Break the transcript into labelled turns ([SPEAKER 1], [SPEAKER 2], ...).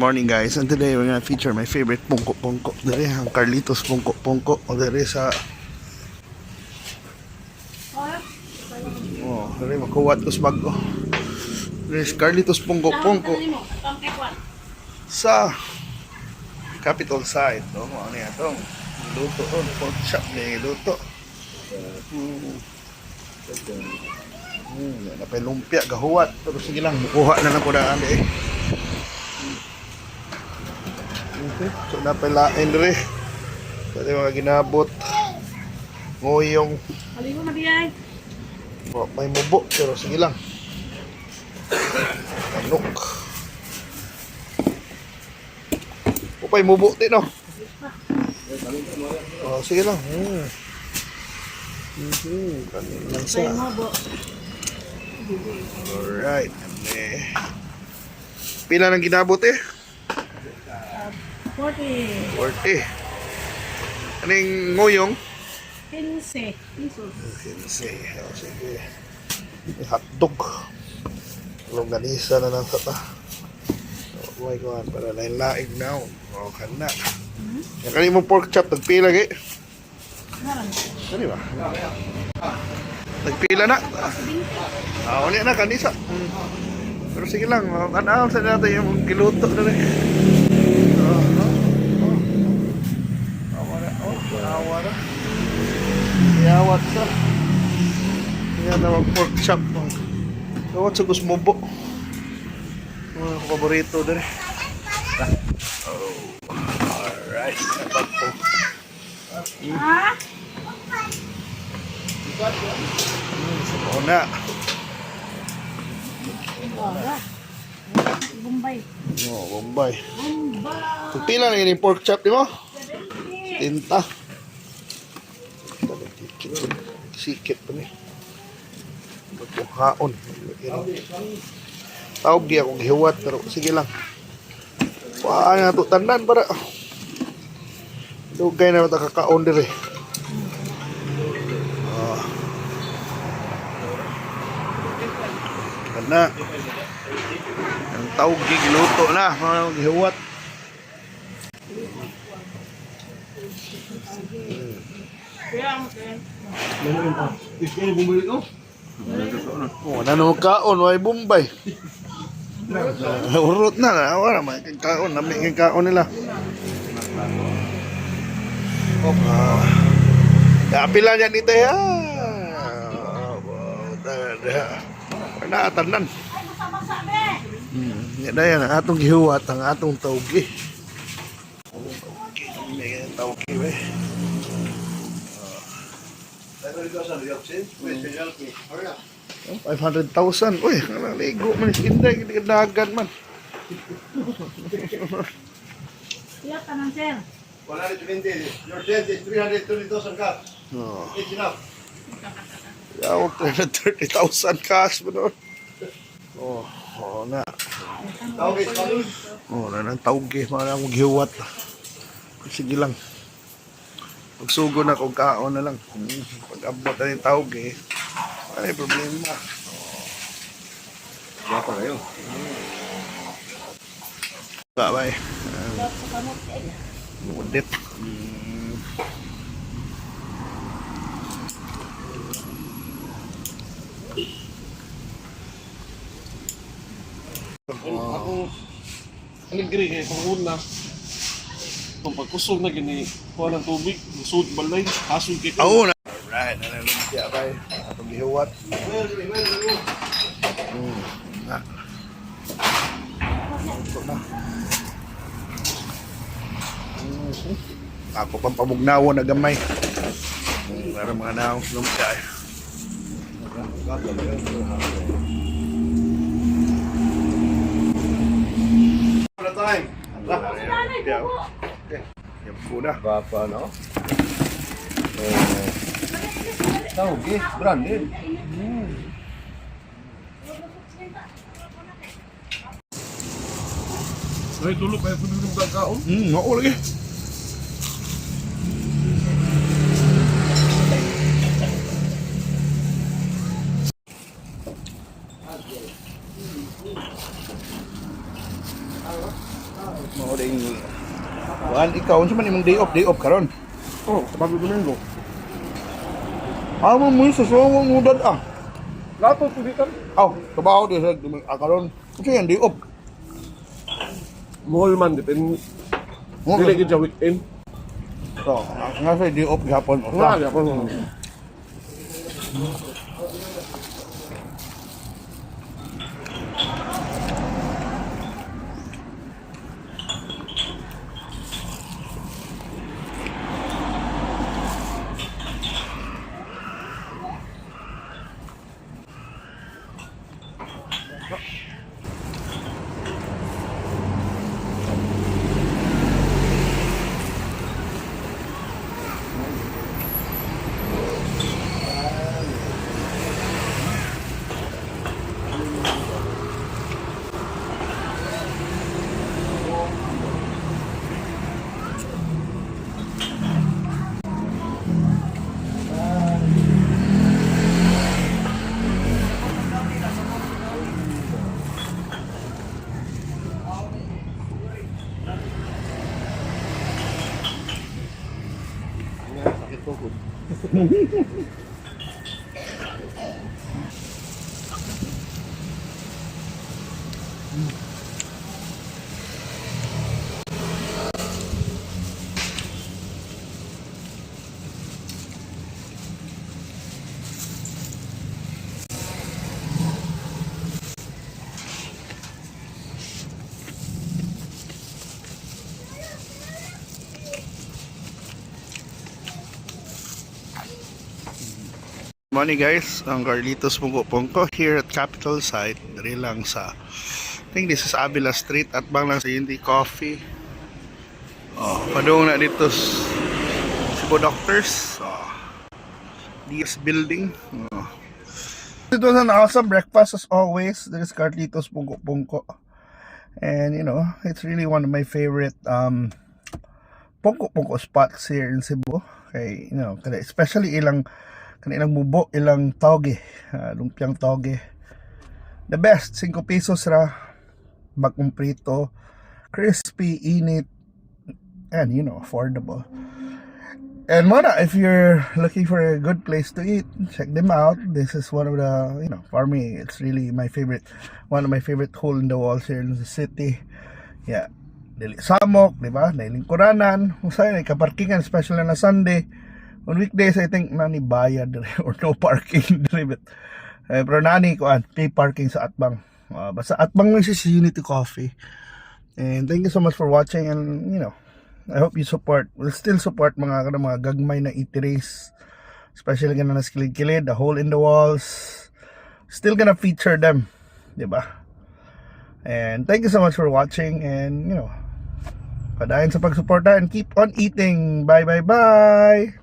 [SPEAKER 1] Morning, guys, and today we're gonna feature my favorite pungko pungko. Dere ang Carlitos Pungko Pungko o dere sa, oh, dere makuwat ko sa bago. Dere sa Carlitos Pungko Pungko sa Capitol side, no? Ano yan itong luto ron, pork chop na luto. Napay lumpia, gahuwat. Pero sige lang, mukuha na lang ko na ano eh. Okay. So napay lain dere. Pwede mga ginabot. Nguyong.
[SPEAKER 2] Haligo na biyay.
[SPEAKER 1] Oh, may mubo, pero sige lang. Manok. Upay mubo din, no? Oh, sige lang. Kanin lang sa.
[SPEAKER 2] May mo.
[SPEAKER 1] Alright. Eh. Pila nang ginabot eh?
[SPEAKER 2] 40.
[SPEAKER 1] 40. Aning nguyong?
[SPEAKER 2] 15 pesos.
[SPEAKER 1] 15. Oh, sige. May hotdog. Longganisa na lang sa ta. Oh my God, para lain laig na. Oh, kana. Yang kani mo pork chop, nagpila gi.
[SPEAKER 2] Naran.
[SPEAKER 1] Kani ba? Nagpila na. Ah, uli na kanisa. Pero sige lang, anaw sa natin yung giluto na rin. Oh, oh, oh. Awa na, oh, awa na. Iyawat sa. Kaya na mag pork chop. Oh. Gawat sa gusmubo. Mga paborito dere. Oh, alright. Dapat po.
[SPEAKER 2] Ha?
[SPEAKER 1] Sa na.
[SPEAKER 2] Ora. Bombay.
[SPEAKER 1] Oh, Bombay.
[SPEAKER 2] Bombay.
[SPEAKER 1] Pila na yun yung pork chop, di mo?
[SPEAKER 2] 70.
[SPEAKER 1] Tinta. Sikit pa ni. Pagkuhaon. Tawag di akong hiwat pero sige lang. Wala na to tanan para. Dugay na ta kakaon dire. Ah. Kana. Ang tawag giluto na, mga gihuwat. Oh, wala na kaon, way Bombay. Urot na, na wala may kaon, nami kay kaon nila. Ah. Ya, pila niya dito ya. Wala tanan.
[SPEAKER 2] Ay, basa-basa be.
[SPEAKER 1] Ya na ang atong gihuwat ang atong tawgi. Tawgi, may tawgi be. Oh, 500,000. Uy, naligo man si Inday, dagan man.
[SPEAKER 2] Iya tanan, sir.
[SPEAKER 3] 120. Your sales is 330,000 cash.
[SPEAKER 1] Oh.
[SPEAKER 3] It's enough.
[SPEAKER 1] Yawag 330,000 cash mo doon. Oh, oh na.
[SPEAKER 3] Okay, salud.
[SPEAKER 1] Oh, na nang tawgi, mga akong gihuwat. Sige lang. Pagsugo na kung kaon na lang. Pag abot na yung tawgi, wala yung problema.
[SPEAKER 3] Gapa kayo.
[SPEAKER 1] Bye-bye.
[SPEAKER 2] Sa kamot eh.
[SPEAKER 1] Mudit.
[SPEAKER 4] Ako, aligre kay panguna. Kung pagkusog na gini, kuha ng tubig, sud balay, hasod kay
[SPEAKER 1] Oo na. Alright, nanalumpia bay. Atong gihuwat. Na. Ito na. Ako pang pamugnawo na gamay. Para mga naong lumpia eh.
[SPEAKER 3] Wala time.
[SPEAKER 2] Nanay,
[SPEAKER 1] Lumpia.
[SPEAKER 2] bubo.
[SPEAKER 1] Yan po na.
[SPEAKER 3] Gapa, no? Tawag eh, branded.
[SPEAKER 4] Ay, tulog kay kuno ng kakaon.
[SPEAKER 1] Oo lagi. Mao ding Kuan ikaw unsa man imong day off, day off karon?
[SPEAKER 4] Oh, Sabado, Domingo.
[SPEAKER 1] Amo mo sa suwa mo dad ah.
[SPEAKER 4] Lato po dito.
[SPEAKER 1] Aw, trabaho di sa karon. Unsa yan day off?
[SPEAKER 4] Mall man, depende. Dili gid siya weekend.
[SPEAKER 1] So, nga sa day off gihapon.
[SPEAKER 4] Wala gyapon. Sakit ko.
[SPEAKER 1] Morning guys, ang Carlitos Pungko here at Capitol Site. Diri lang sa, I think this is Avila Street at bang lang sa Unity Coffee. Oh, padung na dito Cebu Doctors. Oh, DS Building. Oh. It was an awesome breakfast as always. There is Carlitos Pungko Pungko. And you know, it's really one of my favorite Pungko Pungko spots here in Cebu. Okay, especially ilang kanilang mubo, ilang toge, lumpiang toge. The best, 5 pesos ra, bagong prito, crispy, init, and affordable. And muna, if you're looking for a good place to eat, check them out. This is one of the, for me, it's really my favorite, one of my favorite hole in the walls here in the city. Yeah. Dili samok, di ba? Nailingkuranan. Kung sa'yo, kaparkingan, especially na Sunday. On weekdays, I think nani bayad dire or no parking dire. But, eh, pero nani kuan, pay parking sa Atbang. Basta Atbang lang siya sa Unity Coffee. And thank you so much for watching and I hope you support, will still support mga kanang mga gagmay na eateries. Especially ganun na kilid-kilid, the hole in the walls. Still gonna feature them, di ba? And thank you so much for watching and padayon sa pagsuporta and keep on eating. Bye bye bye.